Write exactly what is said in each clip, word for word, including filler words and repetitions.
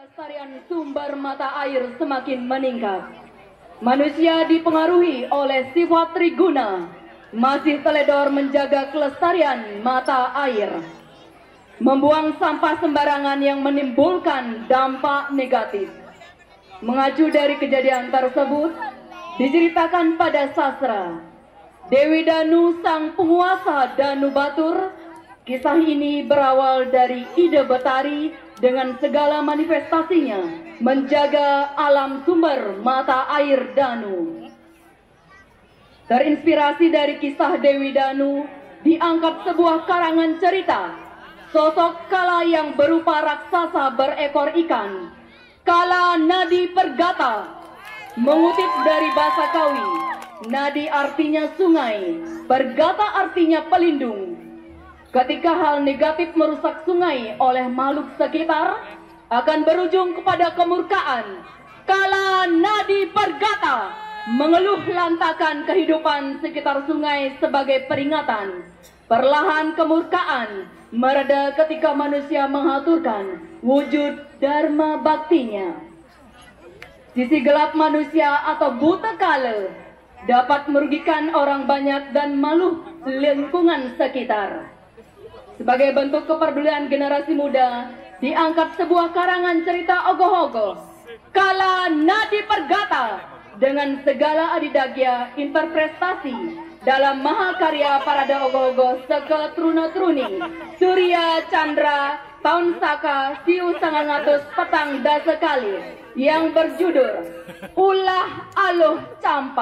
Kelestarian sumber mata air semakin meningkat. Manusia dipengaruhi oleh sifat triguna, masih teledor menjaga kelestarian mata air. Membuang sampah sembarangan yang menimbulkan dampak negatif. Mengacu dari kejadian tersebut, diceritakan pada sastra, Dewi Danu, sang penguasa Danu Batur. Kisah ini berawal dari ide Betari dengan segala manifestasinya menjaga alam sumber mata air Danu. Terinspirasi dari kisah Dewi Danu, diangkat sebuah karangan cerita, sosok Kala yang berupa raksasa berekor ikan. Kala Nadi Pergata, mengutip dari bahasa Kawi, nadi artinya sungai, pergata artinya pelindung. Ketika hal negatif merusak sungai oleh makhluk sekitar, akan berujung kepada kemurkaan. Kala Nadi Pergata mengeluh lantakan kehidupan sekitar sungai sebagai peringatan. Perlahan kemurkaan mereda ketika manusia mengaturkan wujud dharma baktinya. Sisi gelap manusia atau buta kala dapat merugikan orang banyak dan makhluk lingkungan sekitar. Sebagai bentuk kepedulian generasi muda, diangkat sebuah karangan cerita ogoh-ogoh, Kala Nadi Pergata, dengan segala adidagya interpretasi dalam mahakarya parade ogoh-ogoh seka truna-truni Surya Chandra tahun saka siu sangang atus petang dasa kalih yang berjudul Ulah Aluh Campak.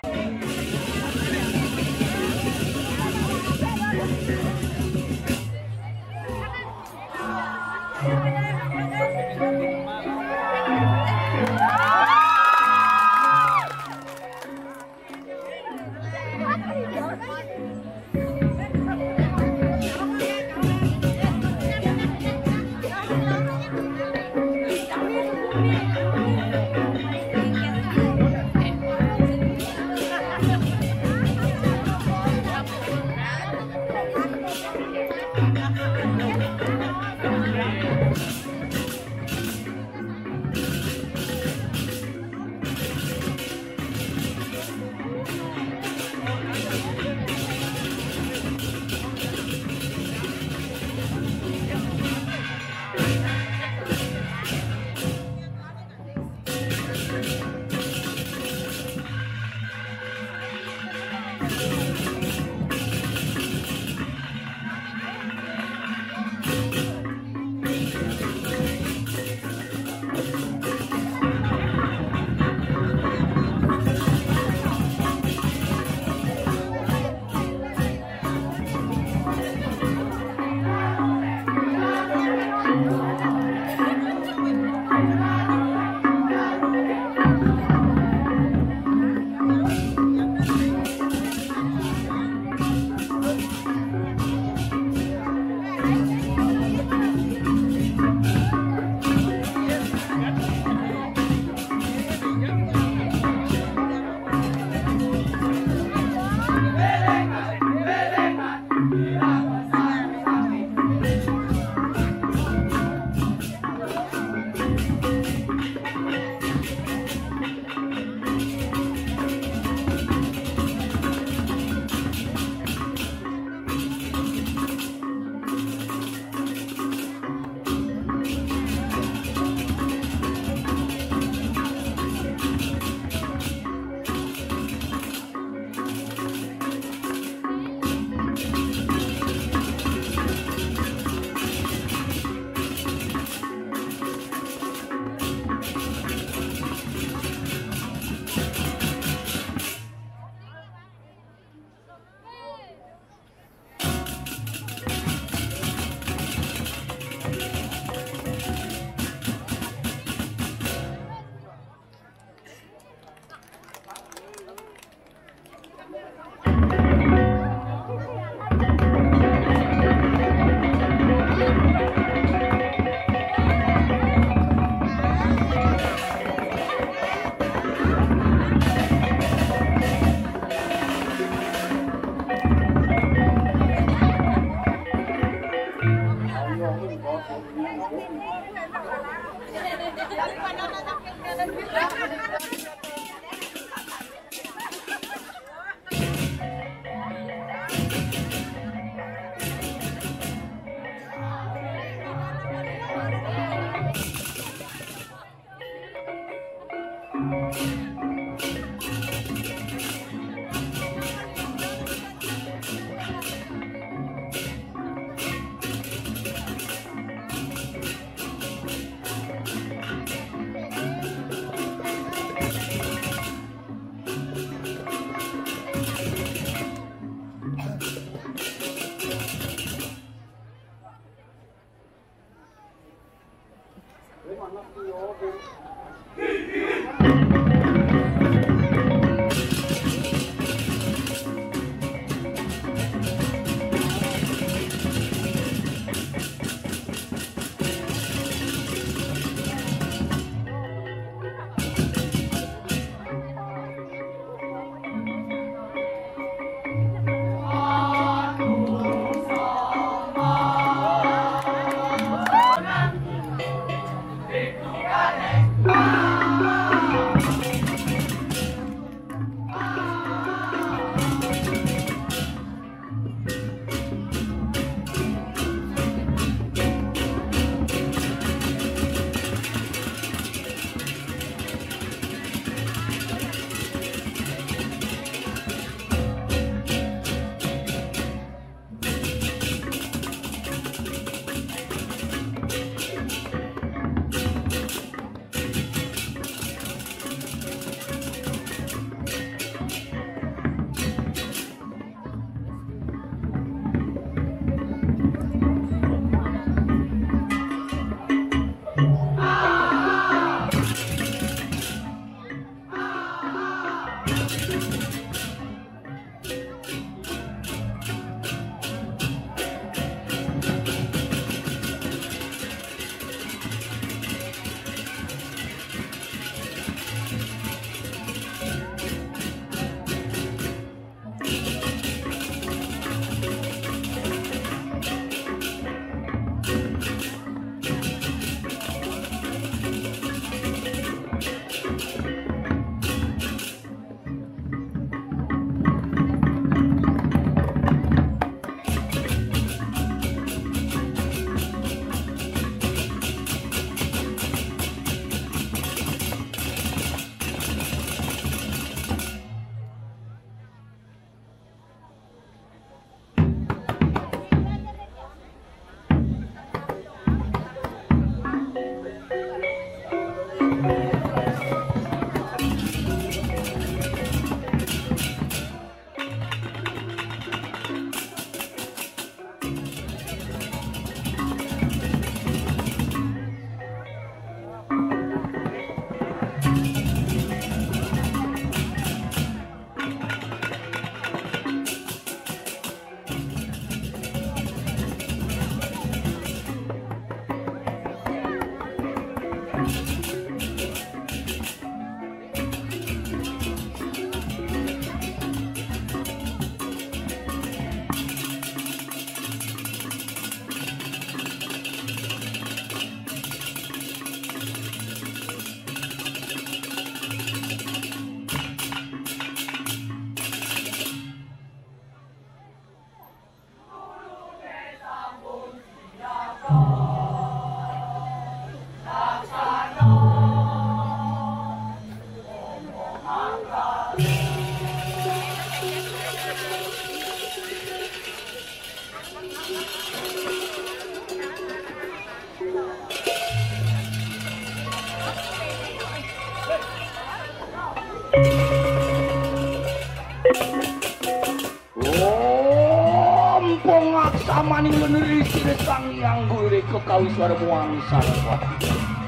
Ompong aksamaning leneri sira Sang Hyang Guru Reka Kawiswara muang sarwa.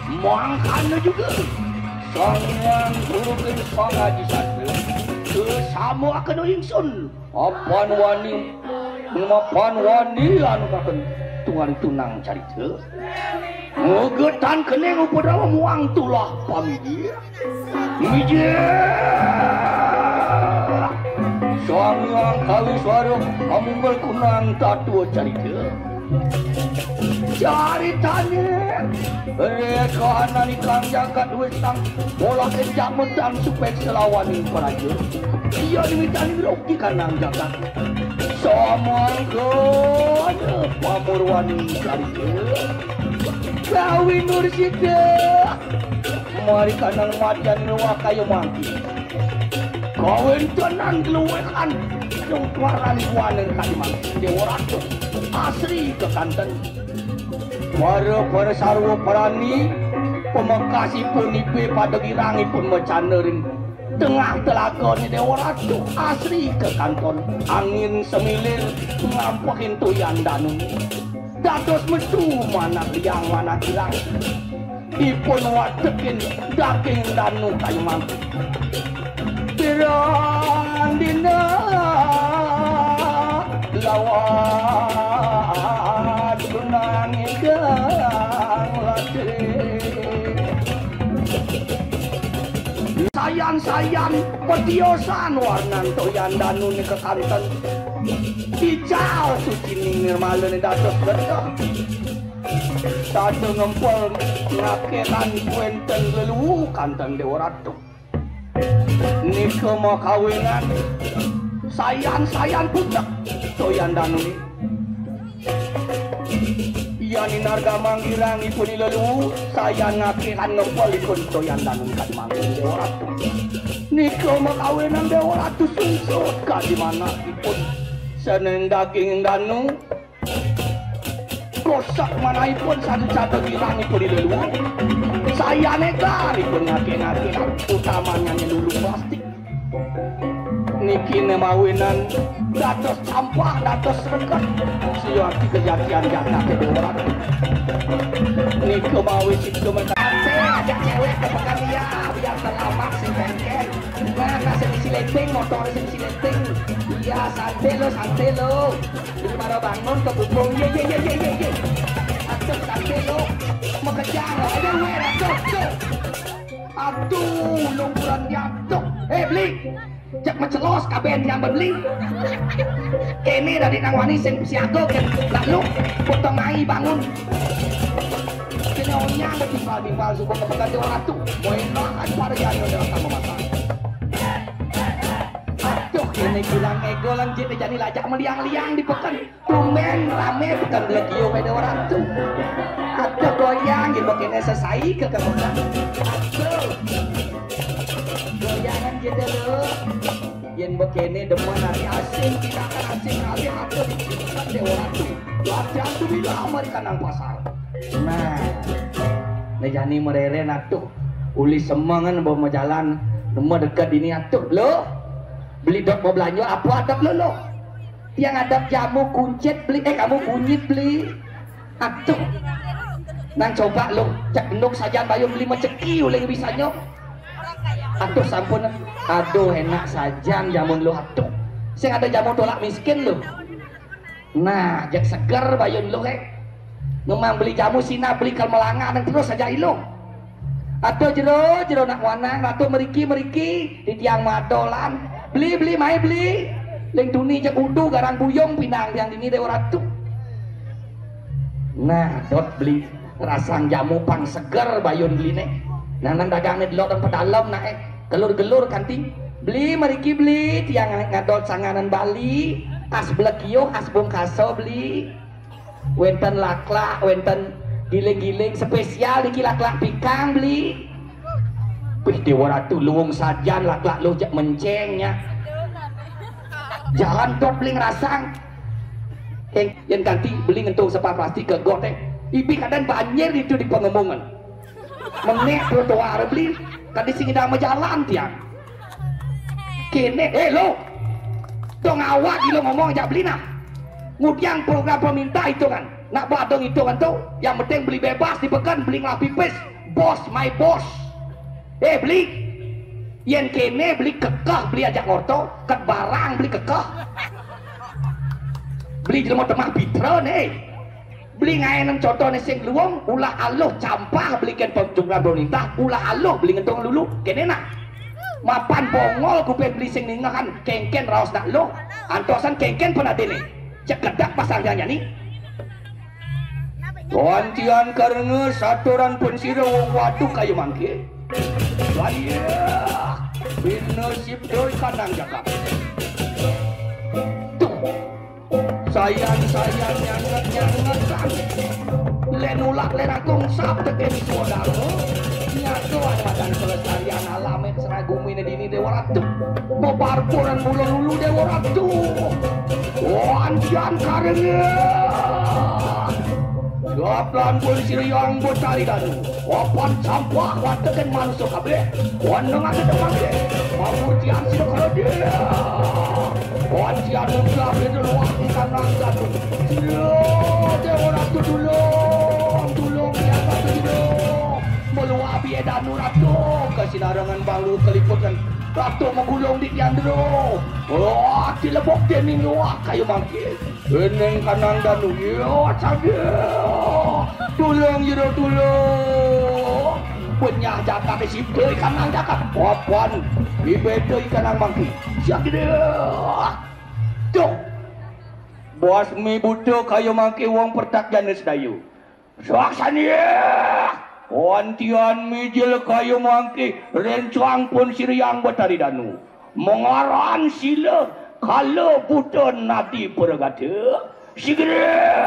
Mangkana juga Sang Hyang Guru Geng Sang Aji Satria. Sesama akan ingsun. Apan wani, mapan wani anu kaken tungan tunang carita. Ngegetan kening upadrama muang tulah pamijil. Mijil. Sang Hyang Kawiswara amunggal kunang tatua carita. Caritane, rekahanan Kang Jagat wis tang pola kejamatan supaya selawaning praja. Iya dimitani rugi kanang jagat. Samangkana pamurwaning carita. Kawin Nursita. Mari kanang madian ruwah kaya mangki. Kawentenan keluwehan. Sungkaran wanen kaliman. Dewa Ratu. Asri kekanten. Para, para sarwa prani, pamekasipun ipe pada girangipun macana ring tengah telagane Dewa Ratu asri kekanten angin semilir ngampekin Toyan Danu. Dados metu manah liang manah girang. Ipun watekin daging danu kayu mangku. Pirang dina lawan gunang ingkang latih. Sayan-sayan petiosan warnan Toyan Danu nika kanten. Ical suci ning nirmalane dados gagah. Sada ngempel ngakekan wenten lelu kanten Dewa Ratu. Nika makawinan sayan-sayan pucek Toyan Danu ni. Iya ninar gamang girang ipun lelu sayan ngakekan ngempel ipun Toyan Danu ni kadi mangkin Dewa Ratu. Nika makawinan Dewa Ratu sungsut kadi manah ipun seneng daging danu. Kosak manahipun sada-sada girang ipun di leluhur. Sayane garipun ngake-ngake utamanya lulu plastik. Niki nemawinan dados sampah, dados sreket. Siati kejatian jagat orang. Niki mawi situ mereka. Ate ajak cewek ke pekan iya, biar selamat sing bengkel. Nah, nah, sing isi leting, motor sing isi leting. Iya, santai lo, santai lo. Ini baru bangun ke bubung. Ye, ye, ye, ye, ye, ye. Aduh, santai lo. Mau kejar lo. Ayo, weh, aduh, aduh. Aduh, lumpuran dia, aduh. Eh, beli. Cek mencelos, kaben yang beli. Ini dari nang wani sing siaga kan. Lalu, potong ai bangun. Kene onyang timbal-timbal suku ke pekan Dewa Ratu. Mau enak aja pada jadi udah sama masak. Aduh, ini bilang ego lan jene jani lajak meliang-liang di pekan. Tumben rame pekan Blegio pada orang tu. Aduh, goyang gitu kene sesai ke kepekan. Aduh. Goyangan gitu lo. Yen bekene demen ati asing, tindakan asing kali atur di pekan Dewa Ratu. Latihan tu bila mari kanang pasar. Nah, ne jani merere atuh. Uli semengan bawa mau jalan, nemu dekat ini atuh lo. Beli dot mau belanja apa adab lo lo? Tiang adab jamu kuncit beli, eh, kamu kunyit beli. Atuh. Nang coba lo, cek enduk sajan bayung beli meceki uling bisanyo. Atuh sampun. Aduh, enak sajan jamun lo atuh. Sing ada jamu tolak miskin lo. Nah, jek seger bayun lo, eh. Memang beli jamu Sina, beli kal melanga nang terus saja ilo. Atuh jero, jero nak wanang, atuh meriki, meriki, di tiang madolan. Beli, beli, mai beli. Ling tuni jek udu garang buyung pinang tiang dini Dewa Ratu. Nah, dot beli rasang jamu pang seger bayun beli ne. Nah, nang dagang ne delok dan pedalem nak eh. Gelur-gelur kanti. Beli meriki beli, tiang ngadol sanganan Bali. As blegio, as bungkaso beli. Wenten laklak, wenten giling-giling spesial niki laklak pikang beli. Wih, Dewa Ratu luwung sajan laklak lo cek mencengnya. Jalan dot beli ngerasang. Yen, yen kanti beli ngentung sepah plastik ke got eh. Ibi kadang banjir itu di pengemungan. Menek trotoar beli, tadi sing idang majalan tiang. Kene, eh lo. Dong awak gilo ngomong aja beli nah. Ngudiang program pemerintah hitungan. Nak badong hitungan tu, yang penting beli bebas di pekan, beli ngelah pipis. Bos, my boss. Eh beli. Yen kene beli kekeh, beli ajak ngorto, ket barang beli kekeh. Beli jelema temah pitra ne. Beli ngaenan contohne sing luwung, ulah aluh campah beli ken pemjumlah pemerintah, ulah aluh beli ngentung lulu, kene nah. Mapan bongol kupen beli sing ningahan, kengken raos nak luh, antosan kengken penadene. Cekedak pasang jani. Wantian karena saturan pun sira wong waduk kaya mangke. Wayah, bina sipta kanang jagat. Tuh, sayan-sayan nyanget-nyanget kan. Len ulak len agung sap teken swadharma. Nyata wan madan kelestarian alam ing seragumine dini Dewa Ratu. Beparpuran bulan lulu Dewa Ratu. Wantian karena. Gaplan pun sira yang botari danu. Wapan sampah watekan manusia kabeh. Wan nengah tetep mangke. Mamurtian sira kala dia. Wan sian munggah beda luak di tanah danu. Sira Dewa Ratu tulung, tulung siapa tulung. Meluak biye danu ratu. Kasinarangan banglu keliputan. Ratu menggulung di tiandro. Wah, dilebok dening luak kayu mangke. Eneng kanang danu, ya, sadia. Tulung, jero, tulung. Penyah jagat sipta kanang jagat. Wapan, ibeda kanang mangki. Sadia. Tuh. Bos mi buta kaya mangki wong pertak jana sedayu. Saksani. Wantian mijil kaya mangke rencang pun siriang betari danu. Mengaran sila kala buta nadi pergata. Sigera.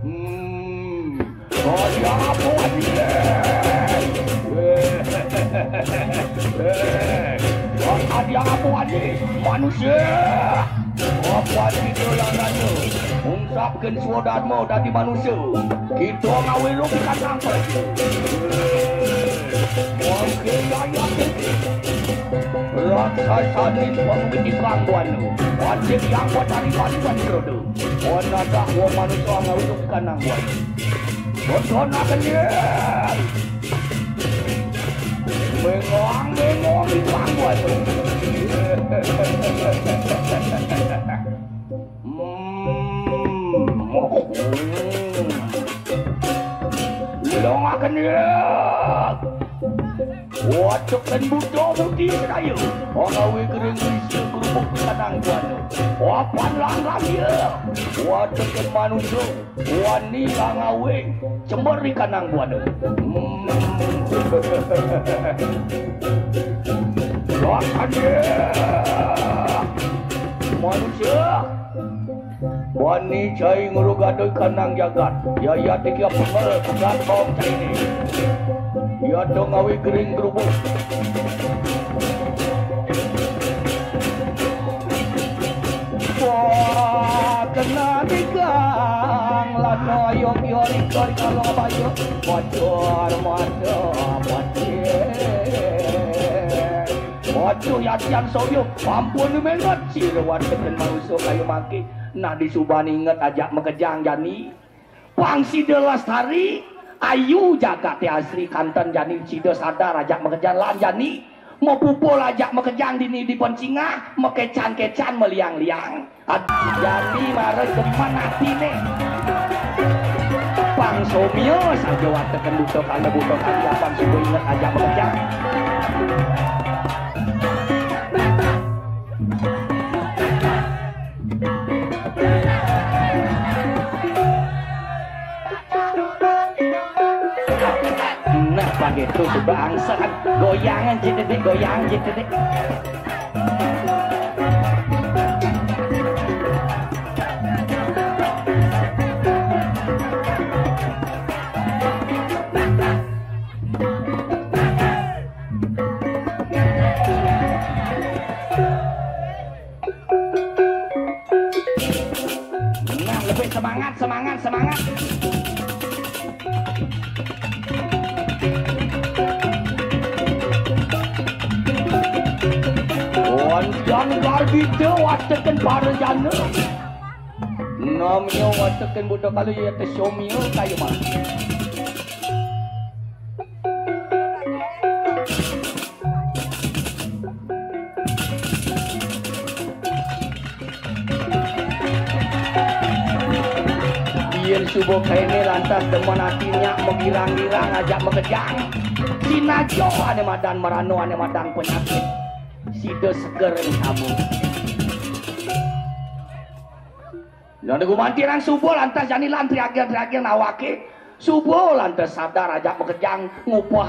Hmm. Ada apa ni? Ada apa ni? Manusia. Apa kita yang nanya? Ungkapkan swadharma dadi manusia. Kita ngawe lu bukan angkat. Mungkin gaya tinggi. Raksasanin pengwit ikang buana. Wajib yang buat dari balik dan roda. Wan adak wong manusia ngawe lu bukan nang buana. Bodoh nak kendir. Mengoang mengoang di pangguan. Hmm. Long akan ya. Watuk dan buto budi saya. Orang awe kering isi kerupuk di kandang buana. Wapan langgang ya. Watuk dan manusia. Wani langawe cember ikan nang buana. Hmm. Makan dia. Manusia. Wani cai ngurugado ikan nang jagat. Yaya tiga pengel pegat bawang cai ini. Ya dong awi kering kerupuk. Wah, kena tikang lana ayok yo rikor kalau abayo bocor mata pacir. Waduh, yatian soyo, ampun mengot si lewat keten manusia kayu mangke. Nah, disubani inget ajak makejang jani. Pang sida lestari, ayu jagate asri kanten jani sida sadar ajak makejang lan jani. Mapupul ajak makejang dini dipun singah, makecan-kecan maliang-liang. Ad-, jani mara demen atine. Pang somya saja watekan buta kala buta kali apan suba inget ajak makejang. Nah, begitu coba angsa kan. Goyangan cedek, goyang cedek. Nah, lebih semangat, semangat, semangat. Wandan garbita watekan para jana. Namanya watekan buta kalu ya tesomia kayu mah. Yen suba kene lantas demen ati nyak megirang-girang ajak megejang. Sinaja ane madan merano ane madan penyakit. Sida seger ing tamu. Yang gumanti nang subuh lantas jani lan triagian-triagian awake. Subuh lantas sadar ajak makejang ngupuh